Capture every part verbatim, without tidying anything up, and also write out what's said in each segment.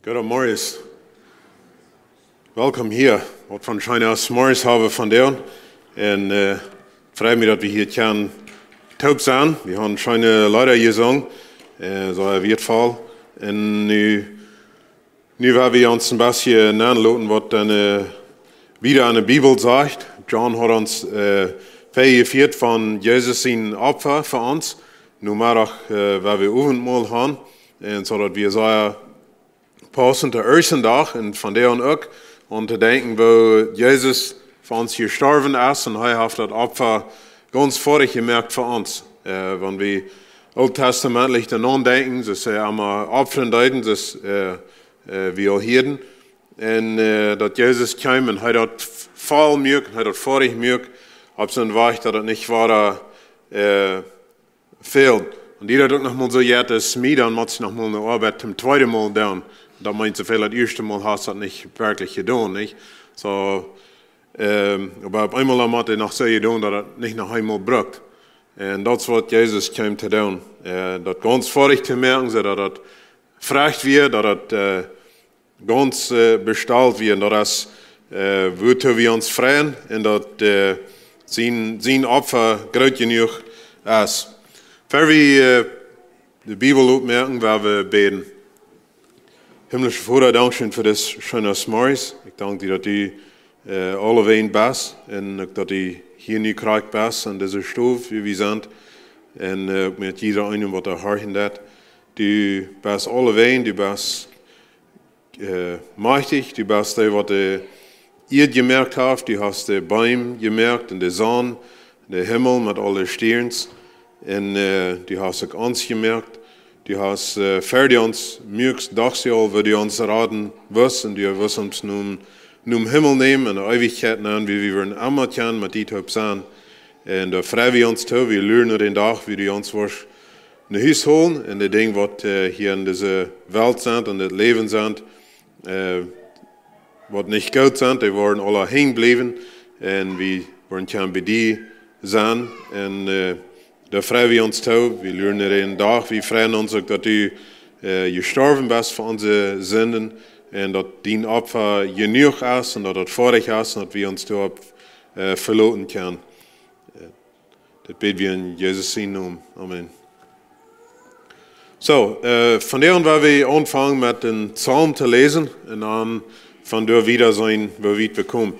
Goodemorjes. Welkom hia. Waut fa een scheena Morjes hab wie vondoag. Un äh, frei mie, daut wie hia kjennen toop sennen. Wie haben scheene Leeda jesungen. Äh, sea wieetvoll. Un nu, nu woa wie ons een bät nenloten, waut dan äh, wieda enne Bibel sajcht. John haud ons äh, väajefieet von Jesus sien Opfa fa ons. Nu mau uk äh, woa wie Owentmol haben. Un soo daut wie sea paussen to ieeschten Dach un vondoag uk, om to denkjen, woo Jesus fa ons jestorwen es un hee haft daut Opfa gaunz foadich jemoakt fa ons. Äh, wan wie ooltestamentlich doaraun denkjen, daut see emma opfren deeden, daut äh, äh, wie aul hieeden. Un äh, daut Jesus kjeem un hee daut voll muak, hee daut foadich muak, opp soon Wajch, daut et nich wada äh, fäld. Un dee daut uk noch mol soo jeit es mie, dan mott see noch mol eene Oabeit toom tweeden Mol doonen. Daut meent, soo väl daut ieeschte Mol hast daut nich werkjlich jedonen, nich? Soo, ähm, oba opp eemol dan mott et noch soo jedonen, daut et nich noch eemol brukt. Un daut es waut Jesus kjeem to doonen. Äh, daut gaunz foadich to moaken, soo daut et foadich wia, daut et äh, gaunz äh, bestalt wia. Un daut es äh, wuatoo wie ons freien un daut äh, sien, sien Opfa groot jenuach es. Ver wie äh, de Bibel opmoaken, woa wie bäden. Himmlischa Voda, dankscheen fa dit scheene Morjes. Ekj dank die, daut du äh, aulewäajen best un uk daut du hia nu krakjt best en dise Stow, wua wie sent. Un äh, met jieda eenen, waut doa horchen deit. Du best aulewäajen, du best äh, majchtich, du best dee, waut de Ieed jemoakt haft, du hast de Beem jemoakt un de Sonn, de Himmel met aule Stierns. Un äh, du hast uk ons jemoakt. Du hast äh, ver du ons muakst, dochst du aul, woo du ons raden wurscht, un du wurscht ons nom, nom Himmel nämen, en de Eewichkjeit nämen, wua wie woaren emma kjennen met die toop sennen. Un doa frei wie ons too, wie luren no dän Dach, wua du ons woascht no Hus holen, un de Dinja, waut äh, hia en dise Welt sent un dit Läwen sent, äh, waut nich goot sent, dee woaren aula hinjen bliewen. Un wie woaren kjennen bie die sennen. Un äh, doa frei wie ons too. Wie luren no dän Dach. Wie freien ons uk, daut du äh, jestorwen best fa onse Sinden. Un daut dien Opfa jenuach es un daut et foadich es un daut wie ons doaropp äh, veloten kjennen. Äh, daut bäd wie en Jesus sien Nomen. Amen. Soo, äh, vondoag woa wie aunfangen met een Psalm to läsen un dan von doa wieda seenen, woo wiet wie komen.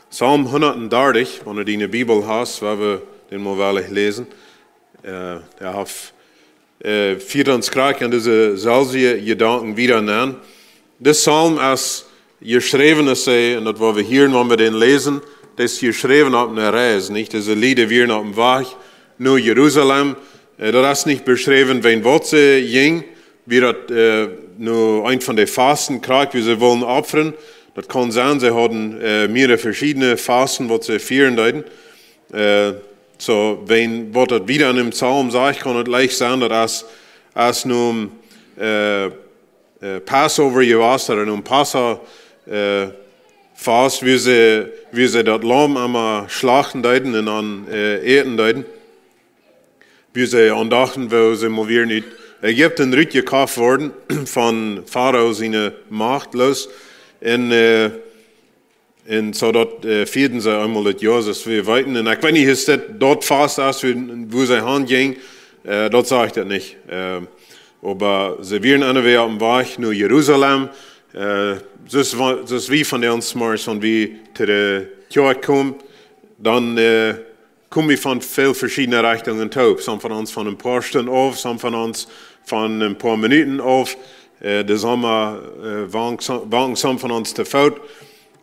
Psalm hundatdartich, wan du diene Bibel hast, woa wie dän mol woaren läsen. Äh, dee haft äh, fieet ons krakjt en dise selwje Jedanken wieda nenn. Dis Psalm es jeschräwen, es see, un daut woa wie hieren, wan wie dän läsen, daut es jeschräwen opp eene Reis, nich? Dise Lied wieren opp dän Wajch no Jerusalem. Äh, daut es nich beschräwen, wäajen waut see jinjen, wia daut äh, no eent von de Fasten krakjt, wua see wullen opfren. Daut kaun sennen, see hauden äh, mearere veschiedne Fasten, waut see fieren deeden. Äh, soo, wäajen waut daut wieda en dän Psalm sajcht, kaun et leicht sennen, daut aus, aus no äh, äh, Passover jewast, ooda no Passa äh, Fast, wua see, wua see daut Laum emol schlachten deeden un dan äh, äten deeden. Wua see aundochten, woo see mol wieren ut Ägipten rutjekoft worden von Farao siene Macht loos. Un äh, un soo daut äh, fieeden see eemol dit Joa, soo aus wie weeten. Un ekj weet nich, es dit daut Fast es, wua, wua see han jinjen, äh, daut sajcht daut nich. Äh, oba see wieren aune Wäaj opp dän Wajch no Jerusalem. Äh, soo aus wa-, soo aus wie vondoag zemorjes, wan wie to de Kjoakj komen, dan äh, komen wie von väl veschiedne Rechtungen toop. Some von ons von een poa Stunden auf, some von ons von een poa Minuten auf. Äh, de Somma äh, wank-, wanken some von ons to Foot.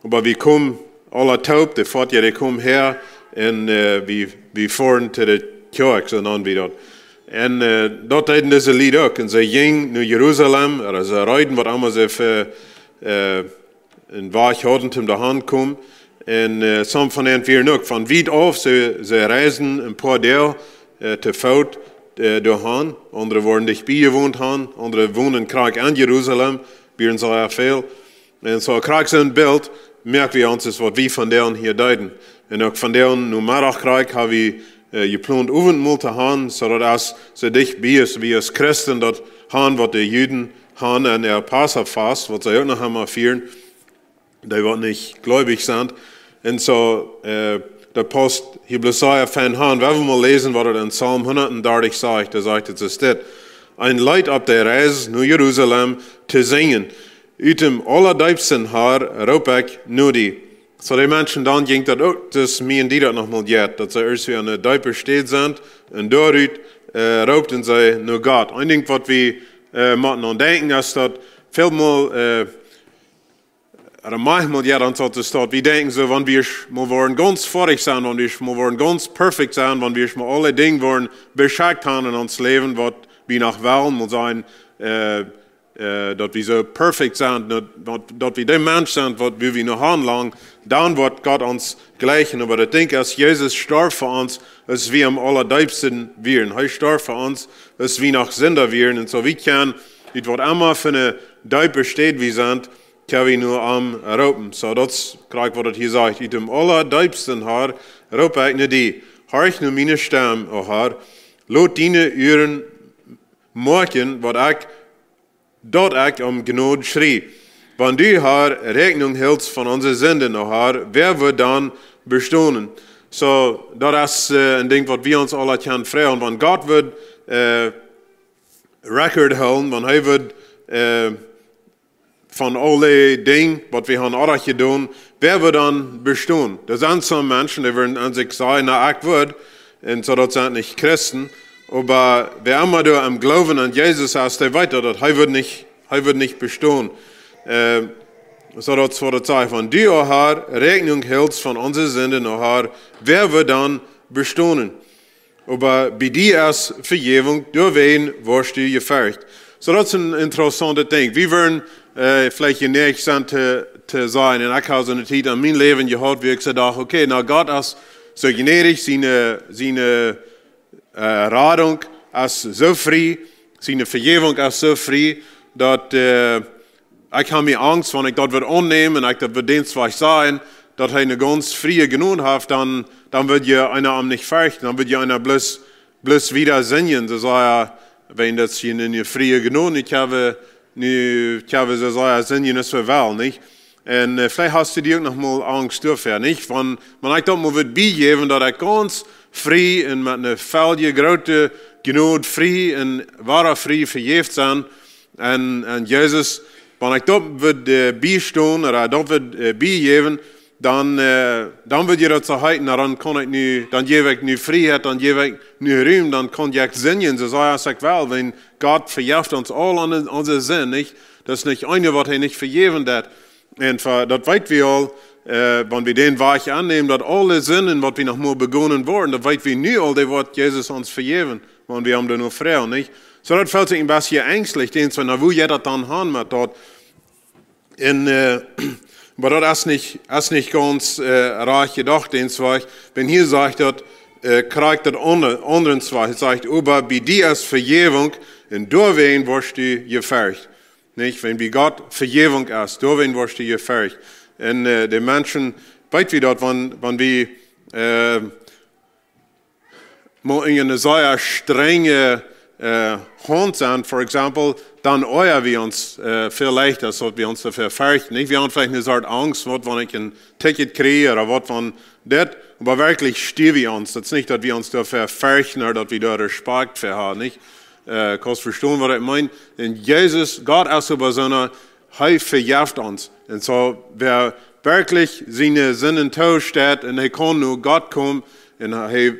Oba wie komen aula toop, de Foatja, dee komen häa un äh, wie, wie foaren to de Kjoakj, soo nanen wie daut. Un äh, daut deeden dise Lied uk. Un see jinjen no Jerusalem, ooda see reeden, waut emma see fa äh, een Wajch hauden, om doa han to komen. Un äh, some von an wieren uk von wiet auf, see, see reisden een poa Doag äh, to Foot äh, doa han. Aundre woaren dicht bie jewont han, aundre wonden krakjt en Jerusalem, wieren sea väl. Un soo krakjt soon Bilt moak wie ons, es waut wie vondoag hia deeden. Un uk vondoag Nomeddach krakjt ha wie äh, jeplont Owentmol to han, soo daut aus soo dicht bie es, wie aus Christen daut han, waut de Juden han en äa Passafast, waut see uk noch emma fieren, dee waut nich gleubich sent. Un soo, äh, daut paust hia bloos sea fein aun. Wie wellen mol läsen, waut et en Psalm hundat dartich sajcht. Doa sajcht et soo dit: Een Leet opp de Reis no Jerusalem to sinjen. Ut däm auladeepsten, Har, roop ekj no die. Soo de Menschen dan jinkj daut uk, daut mie un die daut noch mol jeit, daut see ieescht wada en eene deepe Städ sent un doarut, äh, roopen see no Gott. Een Dinkj waut wie, äh, motten aun denkjen es daut väl mol, äh, ooda maunchmol, jo, dan soo es daut, wie denkjen soo, wan wie mol woaren gaunz foadich sennen, wan wie mol woaren gaunz perfekt sennen, wan wie mol aule Dinja woaren beschekjt haben en ons Läwen, waut wie noch wellen, mol sennen, äh, äh, daut wie soo perfekt sent, daut, daut, daut wie de Mensch sent, waut wie, wie noch aunlangen, dan woat Gott ons jlikjen. Oba daut Dinkj es, Jesus storf fa ons, aus wie em auladeepsten wieren. Hee storf fa ons, aus wie noch Sinda wieren. Un soo wie kjennen, dit waut emma fa eene deepe Städ wie sent, kjenn wie no am roopen. Soo, daut es krakjt waut et hia sajcht. Ut däm auladeepsten, Har, roop ekj no die. Horch no miene Stemm, o Har. Lot diene Uaren moakjen, waut ekj daut ekj om Jnod schrie. Wan du, Har, Räakjnunk hilst von onse Sinden, o Har, wäa woat dan bestonen? Soo, daut es, äh, een Dinkj waut wie ons aula kjennen froagen. Wan Gott woat, äh, Record hoolen, wan hee woat, äh, von aule Dinja waut wie haben oajch jedonen, wäa woat dan bestonen? Doa sent soone Menschen, dee wudden aun sikj sajen, na, ekj woa, un soo, daut sent nich Christen, oba wäa emma doa em Gloowen aun Jesus es, dee weet daut, daut hee woat nich, hee woat nich bestonen. Äh, soo daut, soo daut sajcht, wan du, o Har, Räakjnunk hilst von onse Sinden, o Har, wäa woat dan bestonen? Oba bie die es Vejäwunk, doawäajen woascht du jefercht. Soo, daut es een interessauntet Dinkj. Wie wudden, äh, veleicht jeneicht sennen to, to sajen, un ekj hab soone Tiet en mien Läwen jehaut, wua ekj soo docht, okay, na, Gott es soo jnädich, siene, siene, äh, Radunk es soo frie, siene Vejäwunk es soo frie, daut, äh, ekj hab mie Angst, wan ekj daut wudd aunnämen un ekj daut wudd dän Wajch sajen, daut hee eene gaunz frie Jnod haft, dan, dan wudd je eena am nich ferchten, dan wudd je eena bloos, bloos wieda sindjen. Soo säd hee, wan daut je eene frie Jnod, ekj hab, nu, ekj hab, soo säd hee, sindjen es wie well, nich? Un, äh, veleicht hast du die uk noch mol Angst doafäa, nich? Wan, wan ekj daut mol wudd biejäwen, daut ekj gaunz frie un met eene veelje groote Jnod frie un woare frie vejäft sent, un, un Jesus, wan ekj daut wudd, äh, biestonen, ooda daut wudd, äh, biejäwen, dan, äh, dan wudd je daut soo heeten, na, dan kaun ekj nu, dan jäw ekj nu Frieheit, dan jäw ekj nu Rum, dan kaun ekj sindjen, soo sea aus ekj well, wan Gott vejeft ons aul aun onse Sind, nich? Daut es nich eena, waut hee nich vejäwen deit. Un fa-, daut weet wie aul, äh, wan wie dän Wajch aunnämen, daut aule Sinden, waut wie noch mol begonen woaren, daut weet wie nu aul, dee woat Jesus ons vejäwen, wan wie am doano froagen, nich? Soo, daut felt sikj een bät enjstlich, denkjt soo, na, woo jeit daut dan aun met daut? Un, äh, oba daut es nich, es nich gaunz, äh, rajcht jedocht, dän Wajch. Wan hia sajcht daut, äh, krakjt daut aundre, aundre Wajch. Hee sajcht, oba bie die es Vejäwunk, un doawäajen woascht du jefercht. Nich? Wan bie Gott Vejäwunk es, doawäajen woascht du jefercht. Un, äh, de Menschen, weet wie daut, wan, wan wie, äh, mol enn eene sea strenje, äh, Haunt sent, for example, dan oaja wie ons, äh, veleicht, aus daut wie ons doafäa ferchten. Nich? Wie haben veleicht eene Sort Angst, waut, wan ekj een Ticket kjrie, ooda waut, wan dit, oba werkjlich stia wie ons. Daut es nich, daut wie ons doafäa ferchten, ooda daut wie doa Respekt fa haben, nich? Äh, kaust vestonen, waut ekj meen? Un Jesus, Gott es oba soona, hee vejeft ons. Un soo, wäa werkjlich siene Sinden toosteit un hee kaun no Gott komen un hee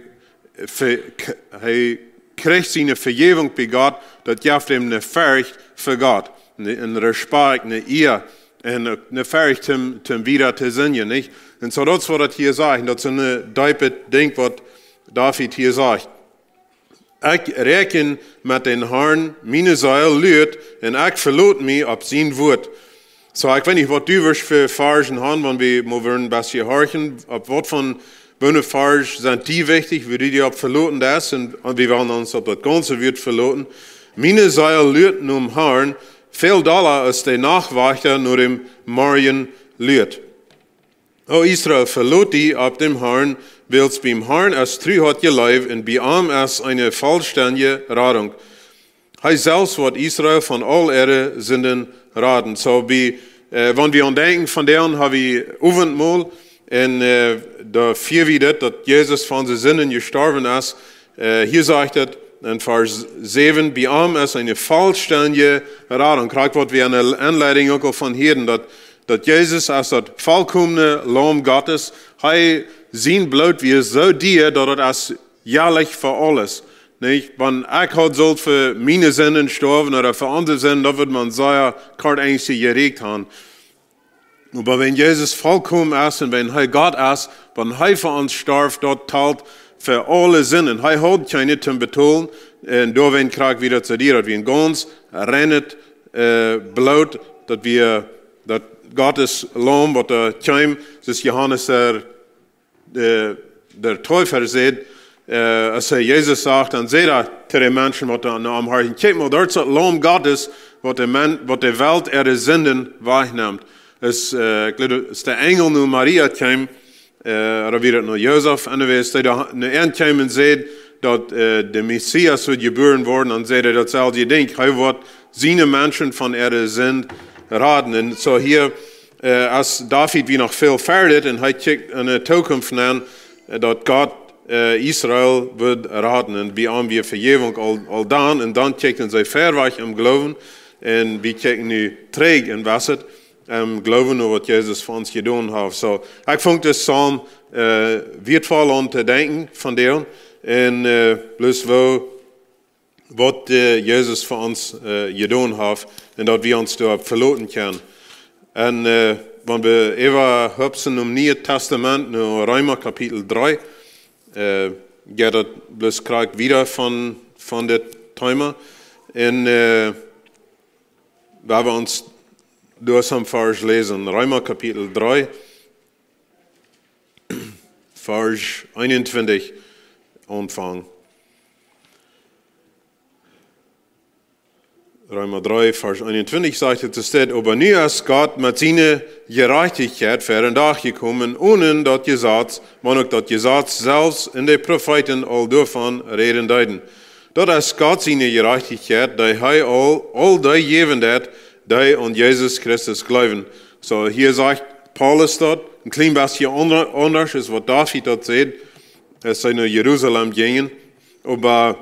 ve-, k-, hee kjricht siene Vejäwunk bie Gott, daut jeft am eene Forcht fa Gott, een, een Respekt, eene Ea un eene Forcht om, om wieda to sindjen, nich? Un soo, daut es waut daut hia sajcht, un daut es een, äh, deepet Dinkj, waut David hia sajcht. Ekj räakjen met dän Harn, miene Seel luat, un ekj velot mie opp sien Wuat. Soo, ekj weet nich, waut du woascht fa Varschen haben, wan wie mol wudden een bät horchen, opp waut fa, woone Varsch sent die wichtich, wua du die opp veloten deist, un, un wie wellen ons opp daut gaunze Wuat veloten. Miene Seel luat nom Harn, väl dolla aus de Nachtwajchta no däm Morjen luat. O Israel, velot die opp däm Harn, wiels biem Harn es Truheit jelieet un bie am es eene vollstendje Radunk. Hee selfst woat Israel von aul äare Sinden raden. So, wie, äh, wan wie aun denkjen von dän, ha wie Owentmol, un, äh, doa fieren wie daut, daut Jesus fa onse Sinden jestorwen es. Äh, hia sajcht et en Varsch säwen: "Bie am es eene vollstendje Radunk." Krakjt waut wie aun de Enleidunk uk aul von hieeden, daut, daut Jesus es daut vollkomne Laum Gottes. Hee, sien Bloot wia soo dia, daut et es jäajlich fa aules. Nich? Wan ekj haud sullt fa miene Sinden stoawen ooda fa onse Sinden, daut wudd mau sea kort eent jerieekjt haben. Oba wan Jesus vollkomen es un wan hee Gott es, wan hee fa ons storf, daut talt fa aule Sinden. Hee haud kjeene to betolen, un doawäajen krakjt wie daut soo dia, daut wia een gaunz reinet, äh, Bloot, daut wia, daut Gottes Laum, waut doa kjeem, soo aus Johanes de, de, de Täufer säd, äh, aus hee Jesus sach, dan säd hee to de Menschen, waut doa no am horchten: "Kjikjt mol, doa es daut Laum Gottes, waut de Men-, waut de Welt äare Sinden wajchnemt." Aus, äh, ekj jleew, aus de Enjel no Maria kjeem, äh, ooda wia daut no Josef, anyways, aus hee doa no an kjeem un säd, daut, äh, de Messias wudd jebuaren woaren, dan säd hee daut selwje Dinkj. Hee woat siene Menschen von äare Sind raden. Un soo hia, äh, aus David wia noch väl fäajet un hee kjikjt enne Zukunft aun, äh, daut Gott, äh, Israel wudd raden. Un bie am wia Vejäwunk aul, aul dan, un dan kjikjten see verwoat em Gloowen, un wie kjikjen nu trigj un wisten, em Gloowen no waut Jesus fa ons jedonen haft. So, ekj funk dän Psalm, äh, wieetvoll aun to denkjen von dän, un, äh, bloos woo, waut, äh, Jesus fa ons, äh, jedonen haft, un daut wie ons doaropp veloten kjennen. Un, äh, wan wie äwa hupsen em Nieen Tastament, no Reema Kapitel dree, äh, jeit daut bloos krakjt wieda von, von dit Thema. Un, äh, wan wie ons derch dän Varsch läsen, Reema Kapitel dree, Varsch eenuntwintich aunfangen. Reema dree, Varsch eenuntwintich sajcht et, doa steit: "Oba nu es Gott met siene Jerajchtichkjeit ver dän Dach jekomen, onen daut Jesaz, wan uk daut Jesaz selfst un de Profeeten aul doavon räden deeden. Daut es Gott siene Jerajchtichkjeit, dee hee aul, aul dee jäwen deit, dee aun Jesus Christus jleewen." So, hia sajcht Paulus daut, een kjlien bät aunda-, aundasch aus waut David daut sajcht, aus see no Jerusalem jinjen. Oba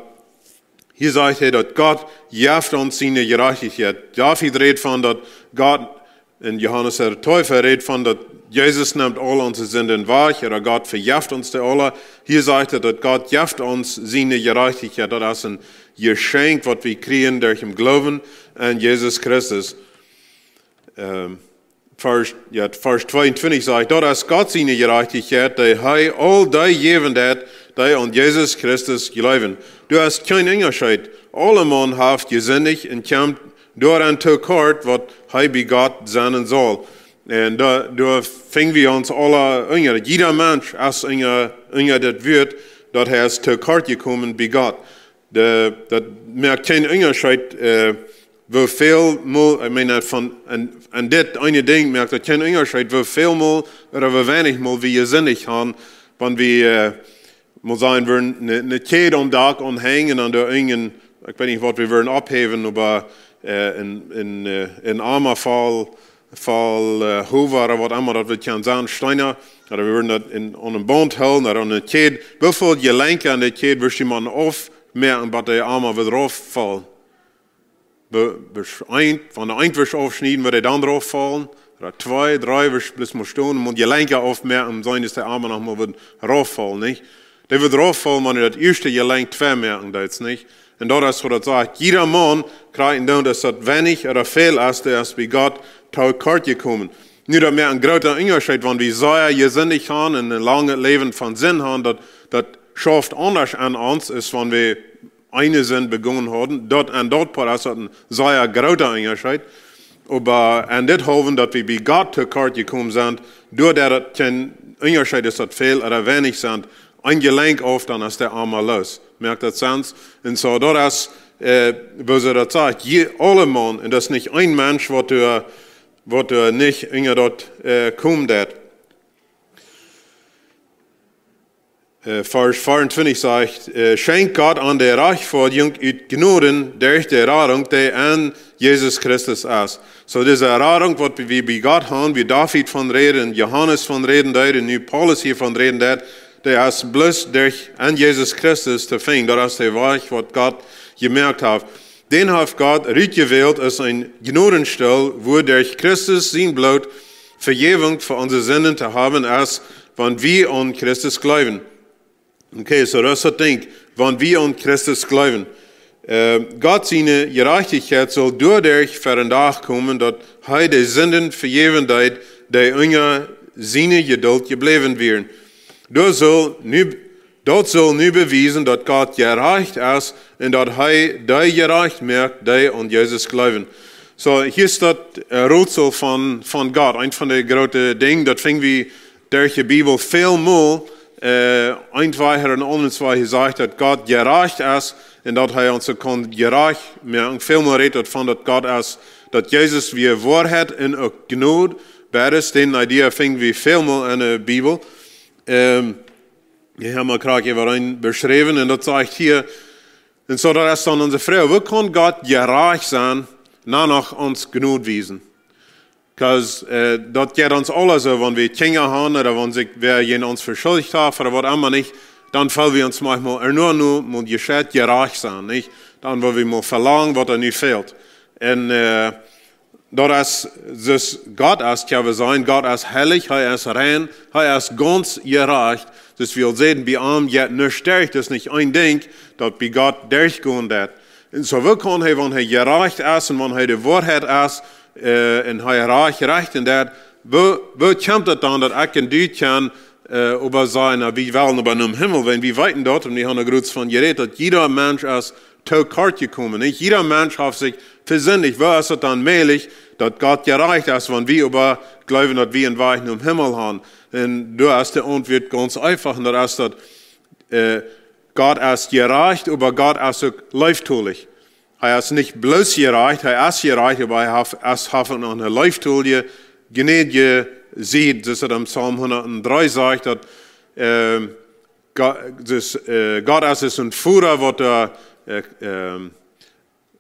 hia sajcht hee, daut Gott jeft ons siene Jerajchtichkjeit. David rät von daut Gott, un Johanes de Täufer rät von daut Jesus nemt aul onse Sinden wajch, ooda Gott vejeft ons dee aula. Hia sajcht et, daut Gott jeft ons siene Jerajchtichkjeit. Daut es een Jeschenkj, waut wie kjrieen derch dän Gloowen aun Jesus Christus. Ähm, Varsch, jo, Varsch tweeuntwintich sajcht: "Daut es Gott siene Jerajchtichkjeit, dee hee aul dee jäwen deit, dee aun Jesus Christus jleewen." Doa es kjeen Unjascheet. Aulemaun haft jesindicht un kjemt doaraun to kort, waut hee bie Gott sennen saul. Un doa, doa finj wie ons aula unja. Jieda Mensch es unja, unja daut Wuat, daut hee es to kort jekomen bie Gott. De, daut moakt kjeen Unjascheet, äh, woo väl mol, ekj meen, daut von, aun, aun dit eene Dinkj moakt daut kjeen Unjascheet, woo väl mol ooda woo weinich mol wie jesindicht haben, wan wie, äh, mol sajen wudden, ne, ne Kjäd aum Dak aunhenjen un doa irjent, ekj weet nich, waut wie wudden opphäwen, oba, äh, een, een, äh, een Ama voll, voll, äh, Hoof ooda waut emma daut wie kjennen sajen, Steena, ooda wie wudden daut en, aun een Baunt hoolen ooda aun ne Kjäd. Woo väl Jelenkja aun de Kjäd wudd jie motten aufmoaken, bat de Ama wudd rauffaulen? Woo-, wudd eent, wan de eent wudd aufschnieden, wudd hee dan rauffaulen? Ooda twee, dree, wudd bloos mol stonen, mott Jelenkja aufmoaken, om seenen, daut de Ama noch mol wudd rauffaulen, nich? Dee wudd rauffaulen, wan hee daut ieeschte Jelenkj twei moaken deed, nich? Un daut es waut daut sajcht. Jieda Maun kjricht een Doot, aus daut weinich ooda väl es, dee es bie Gott to kort jekomen. Nu, daut moakt een groota Unjascheet, wan wie sea jesindicht haben un een langet Läwen von Sind haben, daut, daut schauft aundasch aun ons, aus wan wie eene Sind begonen hauden. Daut aun daut Poat es daut een sea groota Unjascheet. Oba aun dit Hoawen, daut wie bie Gott to kort jekomen sent, doaderch daut kjeen Unjascheet es, daut väl ooda weinich sent, een Jelenkj auf, dan es de Ama loos. Moakt daut Sens? Un soo, daut es, äh, woo see daut sajcht, jie aulemaun, un daut es nich een Mensch, waut doa, waut doa nich unja daut, äh, komen deit. Äh, Varsch vea un twintich sajcht: äh, "Schenkjt Gott an de Rajchtfoadjunk ut Jnoden derch de Radunk, dee en Jesus Christus es." Soo, dise Radunk, waut wie bie Gott han, woo David von räden, Johanes von räden deed, un nu Paulus hia von räden deed, dee es bloos derch en Jesus Christus to finjen. Daut es de Wajch, waut Gott jemoakt haft. "Dän haft Gott rutjewält aus een Jnodenstool, wua derch Christus sien Bloot Vejäwunk fa onse Sinden to haben es, wan wie aun Christus jleewen." Okay, soo daut es daut Dinkj, wan wie aun Christus jleewen. Äh, Gott siene Jerajchtichkjeit saul doaderch ver dän Dach komen, daut hee de Sinden vejäwen deed, dee unja siene Jedult jebläwen wieren. Daut saul nu, daut saul nu bewiesen, daut Gott jerajcht es un daut hee dee jerajcht moakt, dee aun Jesus jleewen. Soo, hia es daut, äh, Rätsel von, von Gott. Eent von de groote Dinja, daut finj wie derch de Bibel väl mol, äh, eent wajch un aundret wajch jesajcht, daut Gott jerajcht es un daut hee ons uk kaun jerajcht moaken. Väl mol rät daut von daut Gott es, daut Jesus wia Woarheit un uk Jnod. Beides, dee Idee finj wie väl mol en de Bibel. Ähm, hia ha wie krakjt äwa een beschräwen un daut sajcht hia, un soo daut es dan onse Froag: Woo kaun Gott jerajcht sennen, un dan noch ons Jnod wiesen? 'Cause, äh, daut jeit ons aula soo, wan wie Kjinja han ooda wan sikj wäa jäajen ons veschuldicht haft ooda waut emma, nich, dan feel wie ons maunchmol, ea, nu, nu mott jescheit jerajcht sennen, nich? Dan woa wie mol velangen, waut doa nu fält. Un, äh, daut es, soo aus Gott es, jo, wie sajen, Gott es heilich, hee es rein, hee es gaunz jerajcht. Daut well sajen, bie am jeit nuscht derch, daut es nich een Dinkj, daut bie Gott derchgonen deit. Un soo, woo kaun hee, wan hee jerajcht es un wan hee de Woarheit es, äh, un hee rajcht, rajcht un daut, woo, woo kjemt daut dan, daut ekj un du kjennen, äh, oba sajen, na, wie wellen oba nom Himmel, wan wie weeten daut, un wie han doa groot von jerät, daut jieda Mensch es to kort jekomen, nich? Jieda Mensch haft sikj vesindicht. Woo es daut dan mäajlich, daut Gott jerajcht es, wan wie oba jleewen, daut wie een Wajch nom Himmel han? Un doa es de Auntwuat gaunz eefach, un daut es daut, äh, Gott es jerajcht, oba Gott es uk leeftolich. Hee es nich bloos jerajcht, hee es jerajcht, oba hee haft, es, haft noch eene leeftolje, jnädje Sied, soo aus daut em Psalm hundatdree sajcht, daut, ähm, Gott, daut, äh, Gott es, es een Voda, waut, äh, äh, ähm,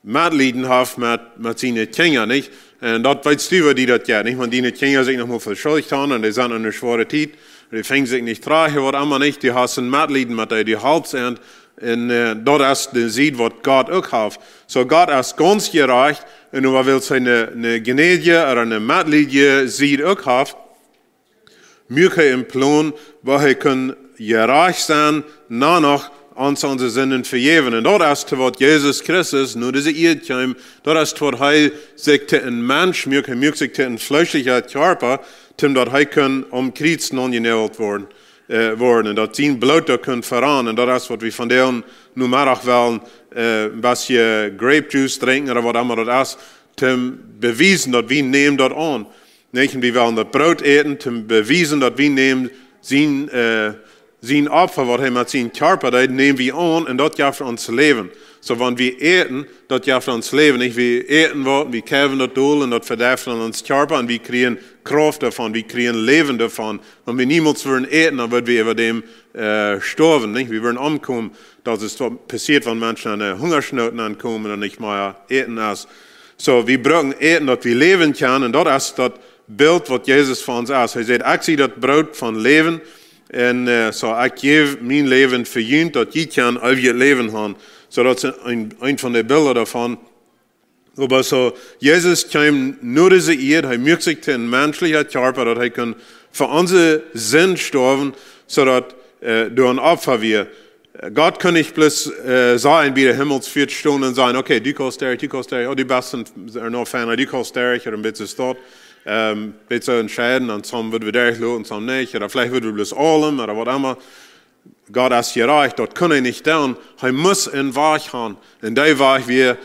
Metlieden haft met, met siene Kjinja, nich? Un daut weetst du, woo die daut jeit, nich? Wan diene Kjinja sikj noch mol veschuldicht han un dee sent en eene schwoare Tiet, dee finjen sikj nich trigj, waut emma, nich, du hast een Metlieden met dee, du halpst an. Un, äh, daut es de Sied, waut Gott uk haft. Soo, Gott es gaunz jerajcht, un wan hee siene, eene jnädje ooda eene metliedje Sied uk haft, muak hee een Plon, woo hee kaun jerajcht sennen, un dan noch ons onse Sinden vejäwen. Un daut es to waut Jesus Christus no dise Ieed kjeem, daut es to waut hee sikj to een Mensch muak, hee muak sikj to een fleeschlicha Kjarpa, toom daut hee kunn aum Kjriez naunjenäajelt woaren, äh, woaren. Un daut sien Bloot doa kunn veraun. Un daut es waut wie vondoag Nomeddach wellen, äh, een bät grape juice drinkjen ooda waut emma daut es, toom bewiesen, daut wie nämen daut aun. Nich? Un wie wellen daut Broot äten, toom bewiesen, daut wie nämen sien, äh, sien Opfa, waut hee met sien Kjarpa deed, nämen wie aun, un daut jeft ons Läwen. Soo, wan wie äten, daut jeft ons Läwen, nich? Wie äten waut, wie kjrieen daut dol, un daut vedeift en ons Kjarpa, un wie kjrieen Krauft doavon, wie kjrieen Läwen doavon. Wan wie niemols wudden äten, dan wudden wie äwa däm, äh, stoawen, nich? Wie wudden omkomen. Daut es waut passieet, wan Menschen aun de Hungasnoot aunkomen un nich mea äten es. Soo, wie brucken äten, daut wie läwen kjennen, un daut es daut Bilt, waut Jesus fa ons es. Hee sajcht: "Ekj sie daut Broot von Läwen, un, äh, soo, ekj jäw mien Läwen fa junt, daut jie kjennen eewjet Läwen han." Soo, daut es een, een von de Bilda doavon. Oba soo, Jesus kjeem no dise Ieed, hee muak sikj to een menschlicha Kjarpa, daut hee kunn fa onse Sind stoawen, soo daut, äh, doa een Opfa wia. Gott kunn nich bloos, äh, sajen, bie de Himmelspuat stonen un sajen: "Okay, du kaust derch, du kaust derch, oh, du best een, äh, noch feiner, du kaust derch, ooda een bät stoat, ähm, bät entscheiden, un some wudden wie derchloten, some nich, ooda veleicht wudden wie bloos aulem, ooda waut emma." Gott es jerajcht, daut kunn hee nich doonen. Hee must een Wajch han. Un dee Wajch wia,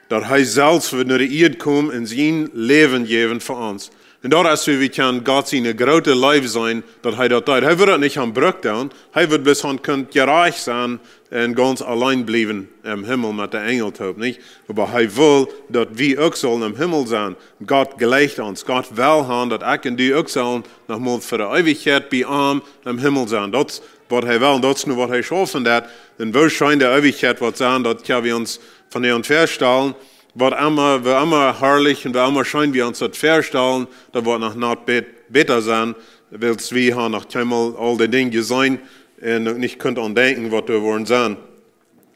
daut hee selfst wudd no de Ieed komen un sien Läwen jäwen fa ons. Un daut es, woo wie kjennen Gott siene groote Leew seenen, daut hee daut deed. Hee wudd daut nich aum Bruck doonen. Hee wudd bloos han kunt jerajcht sennen un gaunz auleen bliewen em Himmel met de Enjel toop, nich? Oba hee wull, daut wie uk sullen em Himmel sennen. Gott jleicht ons. Gott well han, daut ekj un du uk sullen noch mol fa de Eewichkjeit bie am em Himmel sennen. Daut waut hee well. Un daut es nu waut hee schaufen deit. Un woo scheen de Eewichkjeit woat sennen, daut kjenn wie ons vondoag väastalen. Waut emma, woo emma harlich un woo emma scheen wie ons daut väastalen, daut woat noch nich bet-, bäta sennen, wiels wie haben noch kjeenmol aul de Dinja jeseenen un uk nich kunt aun denkjen, waut doa woaren sennen.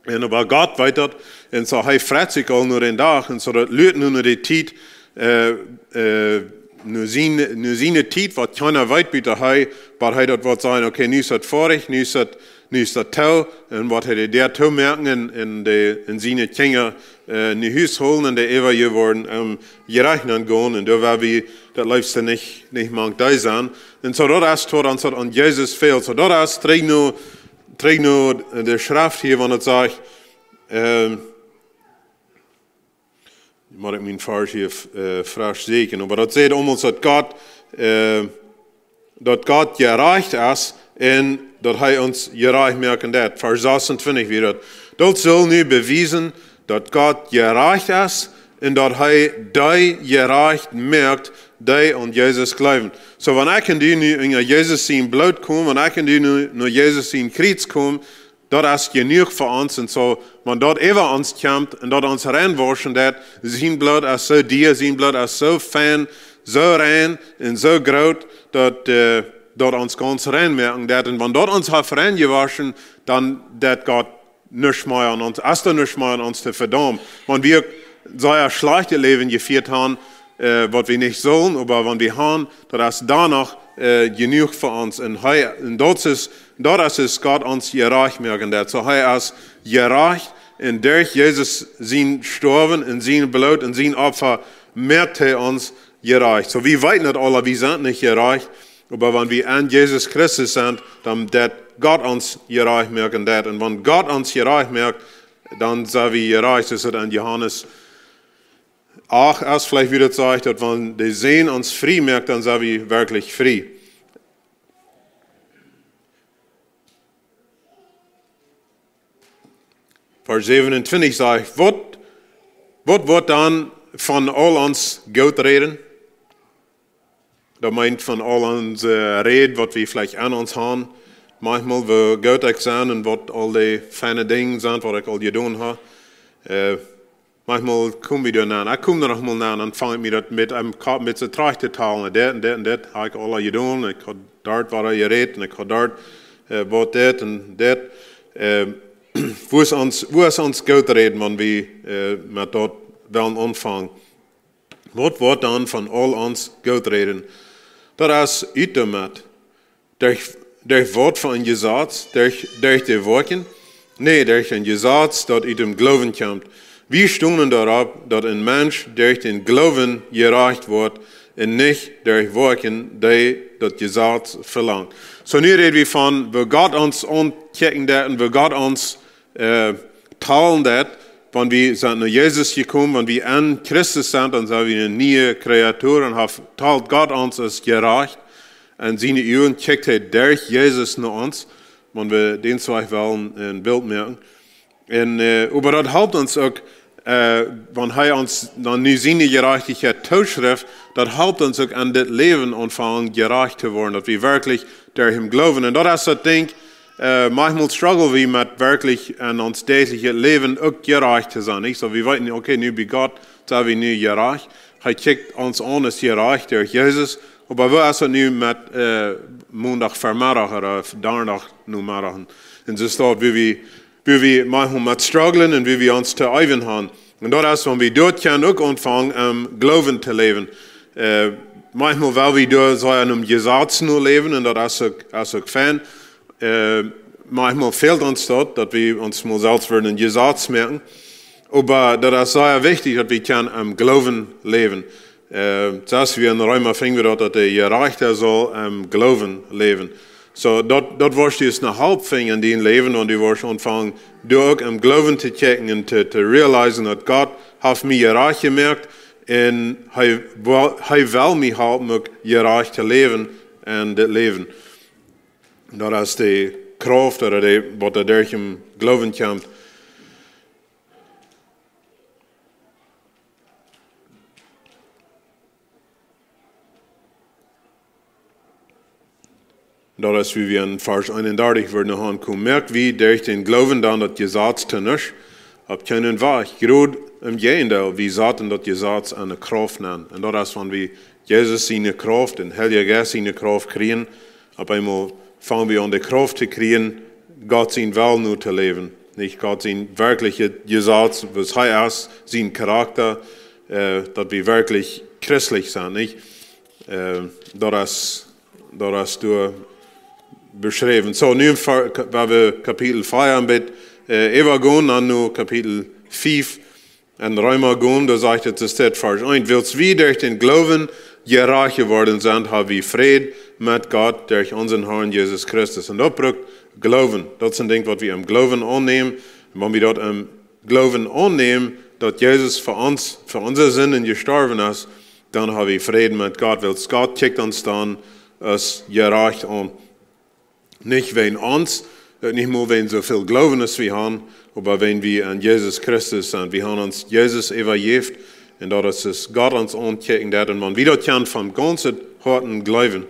Un oba Gott weet daut, un soo hee freit sikj aul no dän Dach, un soo daut luat nu no de Tiet, äh, äh, no siene, no siene Tiet, waut kjeena weet, bat hee, bat hee daut woat sajen, okay, nu es daut foadich, nu es daut, nu es daut too, un woat hee de Däa toomoaken un, un de, un siene Kjinja, äh, no Hus holen un de äwa je woaren, ähm, Jerecht aungonen, un doa woa wie daut leefste nich, nich mank dee sennen. Un soo daut es, waut ons daut aun Jesus fält. Soo daut es, trigj no, trigj no de Schreft hia, wan et sajcht, ähm, mott ekj mien Varsch hia, äh, fresch seenen. Oba daut sajcht aulemol daut Gott, äh, daut Gott jerecht es un daut hee ons jerecht moaken deit. Varsch sasuntwintich wia daut. Daut saul nu bewiesen, daut Gott jerecht es un daut hee dee jerecht moakt, dee aun Jesus jleewen. Soo, wan ekj un du nu unja Jesus sien Bloot komen, wan ekj un du nu no Jesus sien Kjriez komen, daut es jenuach fa ons. Un soo, wan daut äwa ons kjemt un daut ons reinwauschen deit, sien Bloot es soo dia, sien Bloot es soo fein, soo rein un soo groot, daut, äh, daut ons gaunz rein moaken deit. Un wan daut ons haft rein jewauschen, dan deit Gott nuscht mea aun ons, es doa nuscht mea aun ons to vedaumen. Wan wie uk sea schlajchtet Läwen jefieet haben, äh, waut wie nich sullen, oba wan wie haben, daut es doano, äh, jenuach fa ons. Un hee, un daut es, daut es, es Gott ons jerecht moaken deit. Soo hee es jerecht un derch Jesus sien Stoawen un sien Bloot un sien Opfa moakt hee ons jerecht. Soo, wie weeten daut aula, wie sent nich jerecht, oba wan wie aun Jesus Christus sent, dan deit Gott ons jerecht moaken deit. Un wan Gott ons jerecht moakt, dan sent wie jerecht. Es daut aun Johanes acht, aus veleicht wia daut sajcht, daut wan de Sän ons frie moakt, dan sent wie werkjlich frie. Varsch sasuntwintich sajcht, waut, waut woat dan von aul ons Goot räden? Daut meent von aul onse Räd, waut wie veleicht aun ons haben. Maunchmol, woo goot ekj sie un waut aul de feine Dinja sent, waut ekj aul jedonen hab. Äh, maunchmol kom wie doa nenn. Ekj kom doa noch mol nenn, dan fang ekj mie daut met em Kopp met soo trajcht to talen. Dit un dit un dit hab ekj aul jedonen. Ekj hab doa wada jerät un ekj hab doa, äh, waut dit un dit. Äh, woo es ons, woo es ons Goot räden, wan wie, äh, met daut wellen aunfangen? Waut woat dan von aul ons Goot räden? Daut es ut doamet. Derch, derch waut fa een Jesaz? Derch, derch de Woakjen? Nä, derch een Jesaz, daut ut däm Gloowen kjemt. Wie stonen doaropp, daut een Mensch derch dän Gloowen jerecht woat un nich derch Woakjen, dee daut Jesaz velangt. Soo, nu räd wie von, woo Gott ons aunkjikjen deit un woo Gott ons äh, talen deit, wan wie sent no Jesus jekomen, wan wie aun Christus sent, dan sent wie eene niee Kreatua un haft, talt Gott ons aus jerecht. Un siene Uagen kjikjt hee derch Jesus no ons, wan wie dän Wajch wellen een Bilt moaken. Un, äh, oba daut halpt ons uk, äh, wan hee ons dan nu siene Jerajchtichkjeit tooschrift, daut halpt ons uk aun dit Läwen aunfangen jerecht to woaren, daut wie werkjlich derch am Gloowen. Un daut es daut Dinkj, äh, maunchmol struggle wie met werkjlich en ons däajlichet Läwen uk jerecht to sennen, nich? Soo, wie weeten, okay, nu bie Gott sent wie nu jerecht. Hee kjikjt ons aun aus jerecht derch Jesus. Oba woo es daut nu met, äh, Mondach Vemeddach ooda Donnadach Nomeddach? Un soo es daut, woo wie, woo wie maunchmol met strugglen un woo wie ons to eewen haben. Un daut es, wan wie doa kjennen uk aunfangen, em Gloowen to läwen. Äh, maunchmol well wie doa soo en een Jesaz no läwen un daut es uk, es uk fein. Äh, maunchmol fält ons daut, daut wie ons mol selfst wellen een Jesaz moaken. Oba daut es sea wichtich, daut wie kjennen em Gloowen läwen. Äh, soo aus wie en Reema finjen wie daut, daut de Jerajchta saul em Gloowen läwen. Soo, daut, daut woat die es ne Help finjen en dien Läwen, wan du woascht aunfangen, doa uk em Gloowen to kjikjen un to, to realisen, daut Gott haft mie jerecht jemoakt un hee well, hee well mie halpen uk jerecht to läwen en dit Läwen. Daut es de Krauft, ooda de, waut doa derch em Gloowen kjemt. Daut es, woo wie en Varsch eenundartich wudden aunkomen. Moakt wie derch dän Gloowen dan daut Jesaz to nuscht? Opp kjeenen Wajch. Jrod em Jäajendeel, wie saten daut Jesaz aun de Krauft aun. Un daut es, wan wie Jesus siene Krauft, dän Heiljen Jeist siene Krauft kjrieen, opp eemol fang wie aun de Krauft to kjrieen, Gott sien Well nu to läwen. Nich Gott sien werkjlichet Jesaz, waut hee es, sien Karakta, äh, daut wie werkjlich christlich sent, nich? Äh, daut es, daut es doa beschräwen. Soo, nu em Ver-, Ka-, wan wie Kapitel vea een bät, äh, äwagonen, dan nu Kapitel fief en Reema gonen, doa sajcht et, es dit Varsch eent: Wiels wie derch dän Gloowen jerajcht jeworden sent, hab wie Fräd met Gott derch onsen Harn Jesus Christus. Un daut brukt Gloowen. Daut es een Dinkj, waut wie em Gloowen aunnämen. Un wan wie daut em Gloowen aunnämen, daut Jesus fa ons, fa onse Sinden jestorwen es, dan hab wie Fräd met Gott, wiels Gott kjikjt ons dan aus jerajcht aun. Nich wäajen ons, uk nich mol wäajen soo väl Gloowen aus wie han, oba wäajen wie aun Jesus Christus sent. Wie han ons Jesus äwajäft, un daut es, es Gott ons aunkjikjen deit. Un wan wie daut kjennen von gaunzem Hoaten jleewen,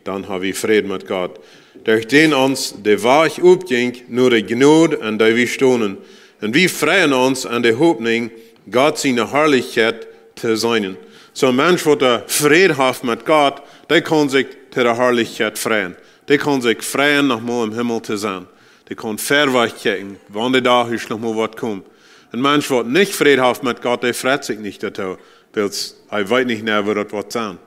dan hab wie Fräd met Gott. Derch dän ons de Wajch opjinkj no de Jnod, en dee wie stonen. Un wie freien ons aun de Hopninj, Gott siene Harlichkjeit to seenen. Soo een Mensch, waut doa Fräd haft met Gott, dee kaun sikj to de Harlichkjeit freien. Dee kaun sikj freien, noch mol em Himmel to sennen. Dee kaun verwoat kjikjen, wan de Dach es, noch mol waut kjemt. Een Mensch, waut nich Fräd haft met Gott, dee freit sikj nich doatoo, wiels hee weet nich, na, woo daut woat sennen.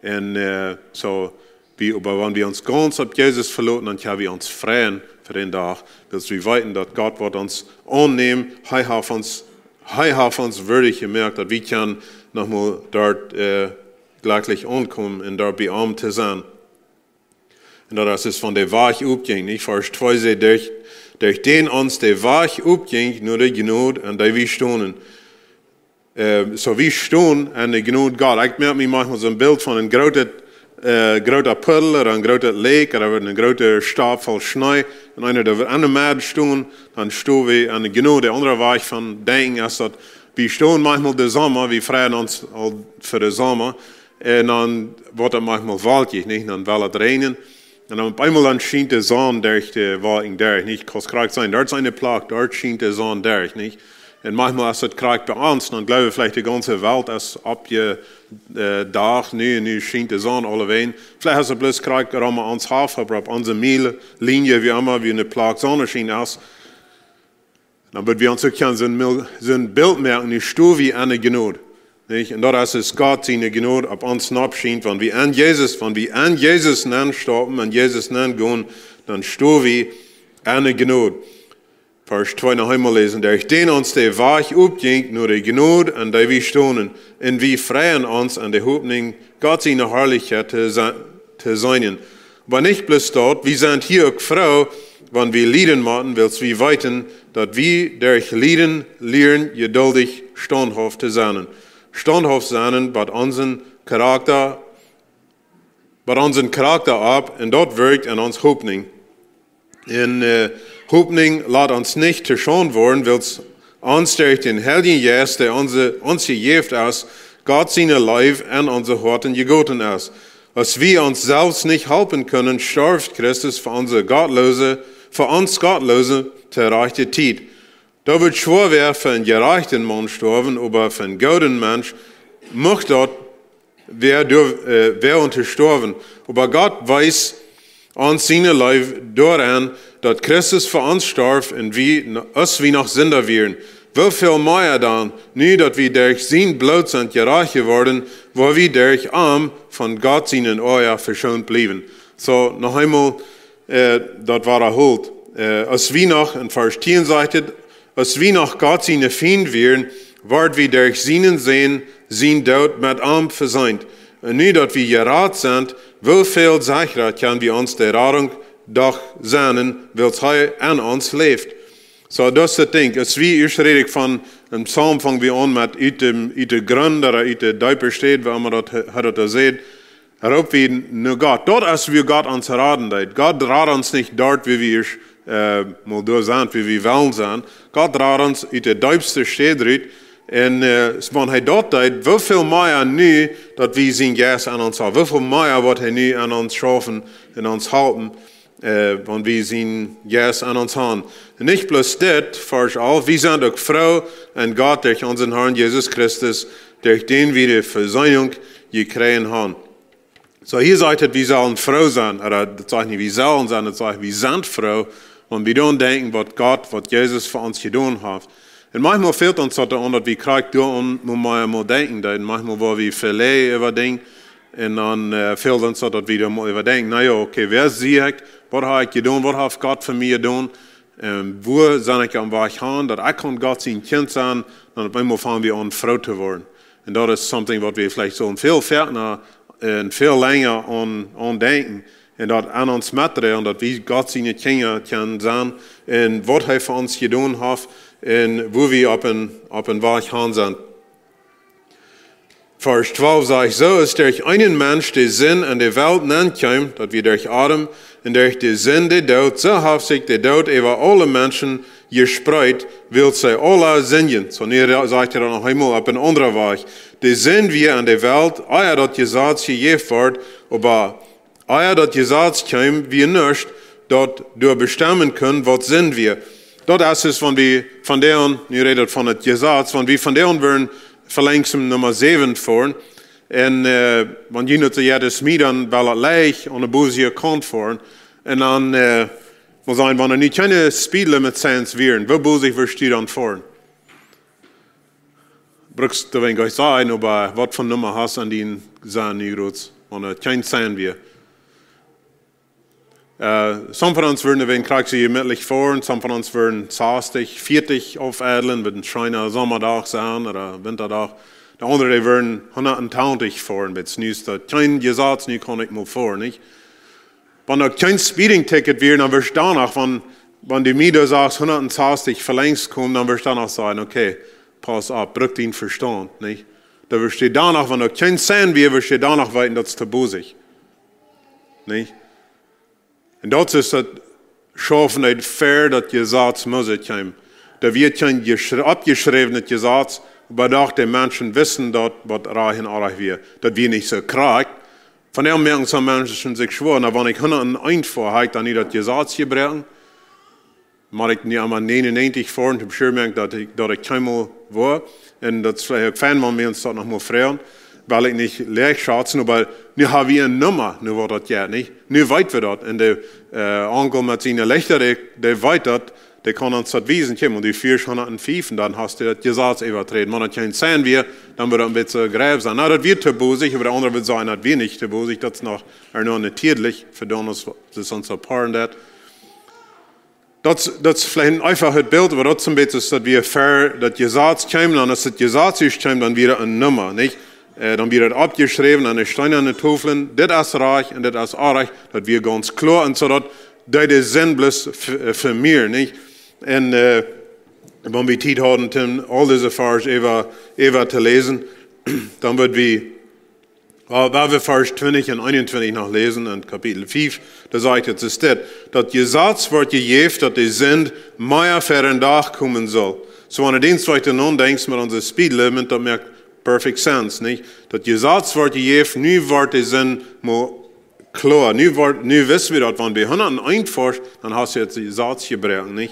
Un, äh, soo, wie, oba wan wie ons gaunz opp Jesus veloten, dan kjenn wie ons freien fa dän Dach, wiels wie weeten, daut Gott woat ons aunnämen. Hee haft ons, hee haft ons wieedich jemoakt, daut wie kjennen noch mol doa, äh, jlekjlich aunkomen un doa bie am to sennen. Un daut es, es von de Wajch opjinkj, nich? Varsch twee sajcht: Derch, derch dän ons de Wajch opjinkj no de Jnod, en dee wie stonen. Äh, soo wie stonen aun de Jnod Gott. Ekj moak mie maunchmol soo een Bilt von een grootet, äh, groota Puddel ooda een grootet Läakj ooda een groota Stap voll Schnee. Un eena, dee wie aun de Medd stonen, dan stonen wie aun de Jnod. De aundre Wajch von denkjen es daut, wie stonen maunchmol de Somma, wie freien ons aul fa de Somma. Un dan woat et maunchmol wolkjich, nich? Dan well et räajnen. Un dan opp eemol dan schient de Sonn derch de Wolkjen derch, nich? Kaust krakjt seenen, doa es eene Plakj, doa schient de Sonn derch, nich? Un maunchmol es et krakjt bie ons, dan jleewen veleicht de gaunze Welt es opp je, äh, Dach, nu, nu schient de Sonn aulewäajen. Veleicht es et bloos krakjt rom ons Hoff, oba opp onse Miel-, Linie, woo emma, woo eene Plakj Sonneschien es. Dan wudd wie ons uk kjennen soo een Mil-, soo een Bilt moaken, nu stonen wie aun de Jnod. Nich? Un daut es, es Gott siene Jnod opp ons nopp schient, wan wie aun Jesus, wan wie aun Jesus nenn stonen, aun Jesus nenn gonen, dan stonen wie aun de Jnod. Varsch twee noch eemol läsen: Derch dän ons de Wajch opjinkj no de Jnod, en dee wie stonen, un wie freien ons aun de Hopninj, Gott siene Harlichkjeit to se-, to seenen. Oba nich bloos daut, wie sent hia uk froo, wan wie lieden motten, wiels wie weeten, daut wie derch Lieden lieren jeduldich staunthauft to sennen. Staunthauft sennen bat onsen Karakta, bat onsen Karakta opp, un daut wirkjt en ons Hopninj. Un, äh, Hopninj lat ons nich to Schaund woaren, wiels ons derch dän Heiljen Jeist, dee onse, ons jejäft es, Gott siene Leew en onse Hoaten jegoten es. Aus wie ons selfst nich halpen kunnen, storf Christus fa onse gottloose, fa ons Gottloose to rajchte Tiet. Daut wudd schwoa woaren, fa een jerajchten Maun stoawen, oba fa een gooden Mensch mucht daut wäa doa, äh, wäa unja stoawen. Oba Gott wees ons siene Leew doaraun, daut Christus fa ons storf un wie, aus wie noch Sinda wieren. Woo väl mea dan, nu daut wie derch sien Bloot sent jerajcht jeworden, woa wie derch am von Gott sienen Oaja veschoont bliewen. Soo, noch eemol, äh, daut wadaholt. Äh, aus wie noch, en Varsch tieen sajcht et, aus wie noch Gott siene Fiend wieren, worden wie derch sienen Sän sien Doot met am veseent. Un nu daut wie jerat sent, woo väl sechra kjenn wie ons de Radunk doch sennen, wiels hee en ons läft. Soo, daut es daut Dinkj. Aus wie ieescht räd ekj von een Psalm, fang wie aun met ut de, ut de Grunt, ooda ut de deepe Städ, woo emma daut he-, hee daut doa sajcht, roop wie no Gott. Daut es, woo Gott ons raden deed. Gott rad ons nich doa, woo wie ieescht, äh, mol doa sent, woo wie wellen sennen. Gott rad ons ut de deepste Städ rut, Un äh, wan hee daut deed, woo väl mea nu, daut wie sien Jeist aun ons haben? Woo väl mea woat hee nu aun ons schaufen un ons halpen, äh, wan wie sien Jeist aun ons haben? Un nich bloos dit, Varsch alf, wie sent uk froo aun Gott derch onsen Harn Jesus Christus, derch dän wie de Vesöhnunk jekjräajen haben. Soo hia sajcht et, wie sellen froo sennen. Ooda daut sajcht nich, wie sellen sennen, daut sajcht, wie sent froo, wan wie dan denkjen, waut Gott, waut Jesus fa ons jedonen haft. Un maunchmol fält ons daut aun, daut wie krakjt doaraun mol mea mol denkjen deeden. Maunchmol woa wie veleicht äwa Dinja. Un dan äh, fält ons daut, daut wie doa mol äwa denkjen. Na jo, okay, wäa sie ekj? Waut hab ekj jedonen? Waut haft Gott fa mie jedonen? Un wua sie ekj aum Wajch han? Daut ekj kaun Gott sien Kjint sennen, dan opp eemol fang wie aun froo to woaren. Un daut es something, waut wie veleicht soo väl foaken un väl lenja aun, aun denkjen. Un daut aun ons metdroagen, daut wie Gott siene Kjinja kjennen sennen. Un waut hee fa ons jedonen haft. Un wua wie opp een, opp een Wajch han sent. Varsch twalf sajcht: Soo aus derch eenen Mensch de Sind en de Welt nenkjeem, daut wia derch Adam, un derch de Sind de Doot, soo haft sikj de Doot äwa aule Menschen jespreet, wiels see aula sindjen. Soo, nu re-, sajcht hee daut noch eemol opp een aundren Wajch. De Sind wia en de Welt, ea daut Jesaz jejäft wort, oba ea daut Jesaz kjeem, wia nuscht, daut doa bestemmen kunn, waut Sind wia. Daut es, es wan wie vondoag, nu rät et von daut Jesaz, wan wie vondoag wudden velenjst Numma säwen foaren, un äh, wan jie nu to jiedet Mie dan well et leicht aun de boosje Kaunt foaren, un dan äh, mott sennen, wan nu kjeene speed limit signs wieren, woo boosje wurscht du dan foaren? Brukst du wan nich sajen, oba waut fa Numma hast aun dien Sign nu groots, wan et kjeen Sign wia? Äh, some von ons wudden wan krakjt soo jemietlich foaren, some von ons wudden sastich, vieetich aufidlen, woat een scheena Sommadag sennen, ooda Wintadach. De aundre, dee wudden hundatachentich foaren, bat nu es daut kjeen Jesaz, nu kaun ekj mol foaren, nich? Wan doa kjeen speeding ticket wia, dan wurscht doano, wan, wan du mie doa sajchst hundatachentich velenjst komen, dan wurscht doano sajen, okay, pauss opp, bruck dien Vestaunt, nich? Dan wurscht du doano, wan doa kjeen Sign wia, wurscht du doano weeten, daut es to boosje. Nich? Un daut es daut Schaufen, daut ver daut Jesaz must kjeemen. Doa wia kjeen jeschr-, oppjeschräwnet Jesaz, oba doch de Menschen wisten daut, waut rajcht un orrajcht wia. Daut wia nich soo krakjt. Vondoag moaken some Menschen sikj schwoa, na, wan ekj hundat eent foa, hab ekj dan nich daut Jesaz jebroaken? Mott ekj nu emma nienenuntich foaren, toom secha moaken, daut ekj, daut ekj kjeenmol woa. Un daut es veleicht uk fein, wan wie ons daut noch mol froagen. Well ekj nich läach schazen, oba nu hab wie eene Numma, nu woat daut jo, nich? Nu weet wie daut. Un de äh, Onkel met siene Lichta, dee, dee weet daut, dee kaun ons daut wiesen. Kjikj, wan du fieescht hundatfief, dan hast du daut Jesaz äwaträden. Wan daut kjeen Sign wia, dan wudd daut een bät jrod sennen. Na, daut wia to boosje, oba de aundre wudd sajen, daut wia nich to boosje, daut es noch, ea noch natieedlich, fa dan es, daut es ons opparen daut. Daut, daut es veleicht een eefachet Bilt, oba daut es een bät, daut wia ver daut Jesaz kjeem, dan aus daut Jesaz ieescht kjeem, dan wia eene Numma, nich? Äh, dan wia daut oppjeschräwen aun de steenane Toflen, dit es rajcht un dit es orrajcht, daut wia gaunz kloa, un soo daut deed de Sind bloos v-, äh, vemea, nich? Un äh, wan wie Tiet hauden, om aul dise Varsch äwa, äwa to läsen, dan wudd wie, well, wan wie Varsch twintich un eenuntwintich noch läsen en Kapitel fief, doa sajcht et, es dit, daut Jesaz wort jejäft, daut de Sind mea ver dän Dach komen sull. Soo, wan du dän Deenst wajch dan aundenkjst met onse speed limit, daut moakt perfect sense, nich? Daut Jesaz wort jejäft, nu wort de Sind mea kloa. Nu wort, nu wisten wie daut, wan wie hundat eent foascht, dan hast du daut Jesaz jebroaken, nich?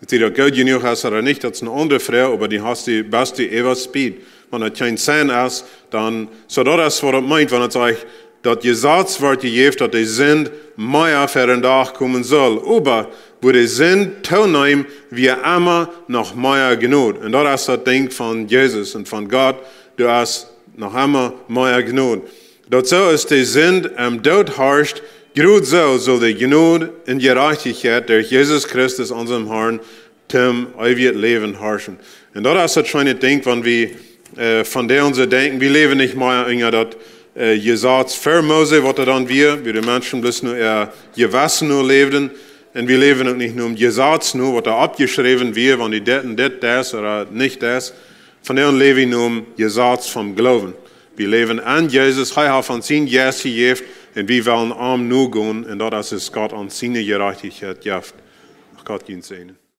Ekj sie daut goot jenuach es ooda nich, daut es eene aundre Froag, oba dan hast du, best du äwa speed. Wan et kjeen Sign es, dan, soo daut es waut et meent, wan et sajcht, daut Jesaz wort jejäft, daut de Sind mea ver dän Dach komen sull. Oba wua de Sind tooneem, wia emma noch mea Jnod. Un daut es daut Dinkj von Jesus un von Gott, doa es noch emma mea Jnod. Daut soo aus de Sind em Doot harscht, jrod soo sull de Jnod un Jerajchtichkjeit derch Jesus Christus, onsen Harn, toom eewjet Läwen harschen. Un daut es daut scheene Dinkj, wan wie äh, von dee ons denkjen, wie läwen nich mea unja daut äh, Jesaz ver Mose, waut et dan wia, wua de Menschen bloos no äa Jewessen no läwden. Un wie läwen uk nich nom Jesaz no, waut doa oppjeschräwen wia, wan du dit un dit deist ooda nich deist. Vondoag läw wie nom Jesaz vom Gloowen. Wie läwen aun Jesus, hee haft ons sienen Jeist jejäft un wie wellen am nogonen un daut es, aus Gott ons siene Jerajchtichkjeit jeft. Mach Gott junt säajnen.